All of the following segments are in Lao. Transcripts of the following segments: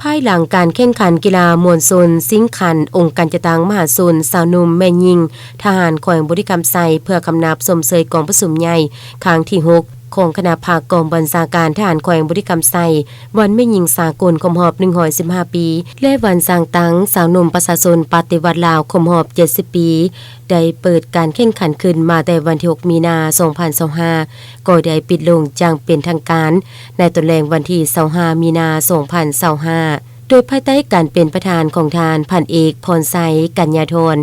ພາຍຫຼັງການແຂ່ງຂັນກິລາມວນຊົນຊິງຂັນອົງການຈັດຕັ້ງມະຫາຊົນ ຊາວໜຸ່ມແມ່ຍິງທະຫານແຂວງບໍລິຄຳໄຊ ເພື່ອຄຳນັບຊົມເຊີຍກອງປະຊຸມໃຫຍ່ຄັ້ງທີຫົກ ຂອງຄະນະພັກກອງບັນຊາການທະຫານແຂວງບໍລິຄຳໄຊ, ວັນແມ່ຍິງສາກົນຄົບຮອບໜຶ່ງຮ້ອຍສິບຫ້າປີ ແລະ ວັນສ້າງຕັ້ງຊາວໜຸ່ມປະຊາຊົນປະຕິວັດລາວຄົບຮອບເຈັດສິບປີ ໄດ້ເປີດການແຂ່ງຂັນຂຶ້ນມາແຕ່ວັນທີຫົກ ມີນາ ສອງພັນຊາວຫ້າ ກໍໄດ້ປິດລົງຢ່າງເປັນທາງການໃນຕອນແລງວັນທີຊາວຫ້າ ມີນາ ສອງພັນຊາວຫ້າ ໂດຍພາຍໃຕ້ການເປັນປະທານຂອງທ່ານ ພັນເອກ ພອນໄຊ ກັນຍາທອນ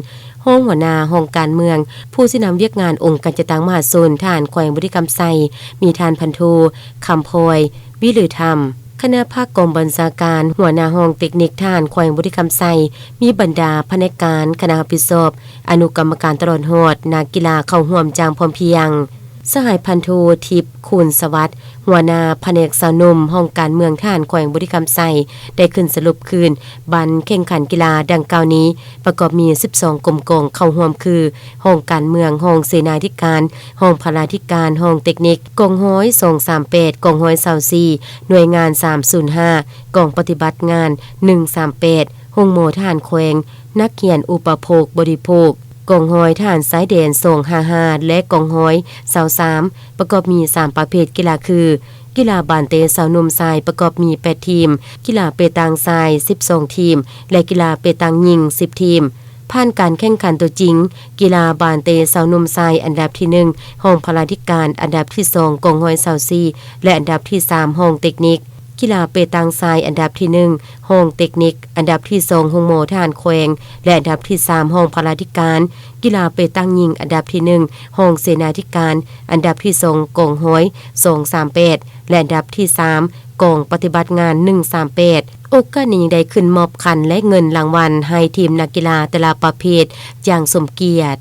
ຮອງຫົວໜ້າຫ້ອງການເມືອງ, ຜູ້ຊີ້ນຳວຽກງານອົງການຈັດຕັ້ງມະຫາຊົນທະຫານແຂວງບໍລິຄຳໄຊ, ມີທ່ານພັນໂທ ຄຳພອຍ ວິລືທຳ, ຄະນະພັກກອງບັນຊາການ, ຫົວໜ້າຫ້ອງເຕັກນິກທະຫານແຂວງບໍລິຄຳໄຊ, ມີບັນດາພະແນກການ, ຄະນະຮັບຜິດຊອບ, ອະນຸກຳມະການຕະຫຼອດຮອດ, ນັກກິລາເຂົ້າຮ່ວມຢ່າງພ້ອມພຽງ. ສະຫາຍພັນໂທ ທິບ ຄູນສະຫວັດ ຫົວໜ້າພະແນກຊາວໜຸ່ມ ຫ້ອງການເມືອງທະຫານແຂວງບໍລິຄຳໄຊ ໄດ້ຂຶ້ນສະຫຼຸບຄືນບັນແຂ່ງຂັນກິລາດັ່ງກ່າວນີ້ ປະກອບມີສິບສອງກົມກອງເຂົ້າຮ່ວມຄື ຫ້ອງການເມືອງ, ຫ້ອງເສນາທິການ, ຫ້ອງພະລາທິການ, ຫ້ອງເຕັກນິກ, ກອງຮ້ອຍສອງສາມແປດ, ກອງຮ້ອຍຊາວສີ່, ໜ່ວຍງານສາມສູນຫ້າ, ກອງປະຕິບັດງານໜຶ່ງສາມແປດ, ໂຮງໝໍທະຫານແຂວງ, ນັກຮຽນອຸປະໂພກບໍລິໂພກ, ກອງຮ້ອຍທະຫານຊາຍແດນສອງຫ້າຫ້າ ແລະ ກອງຮ້ອຍຊາວສາມ ປະກອບມີສາມປະເພດກິລາຄື ກິລາບານເຕະຊາວໜຸ່ມຊາຍປະກອບມີແປດທີມ, ກິລາເປຕັງຊາຍສິບສອງທີມ ແລະ ກິລາເປຕັງຍິງສິບທີມ. ຜ່ານການແຂ່ງຂັນຕົວຈິງ, ກິລາບານເຕະຊາວໜຸ່ມຊາຍອັນດັບທີໜຶ່ງ ຫ້ອງພະລາທິການ, ອັນດັບທີສອງ ກອງຮ້ອຍຊາວສີ່ ແລະ ອັນດັບທີສາມ ຫ້ອງເຕັກນິກ. ກິລາເປຕັງຊາຍອັນດັບທີໜຶ່ງ ຫ້ອງເຕັກນິກ, ອັນດັບທີສອງ ໂຮງໝໍທະຫານແຂວງ ແລະ ອັນດັບທີສາມ ຫ້ອງພະລາທິການ, ກິລາເປຕັງຍິງອັນດັບທີໜຶ່ງ ຫ້ອງເສນາທິການ, ອັນດັບທີສອງ ກອງຮ້ອຍສອງສາມແປດ ແລະ ອັນດັບທີສາມ ກອງປະຕິບັດງານໜຶ່ງສາມແປດ. ໂອກາດນີ້ຍັງໄດ້ຂຶ້ນມອບຂັນ ແລະ ເງິນລາງວັນໃຫ້ທີມນັກກິລາແຕ່ລະປະເພດຢ່າງສົມກຽດ.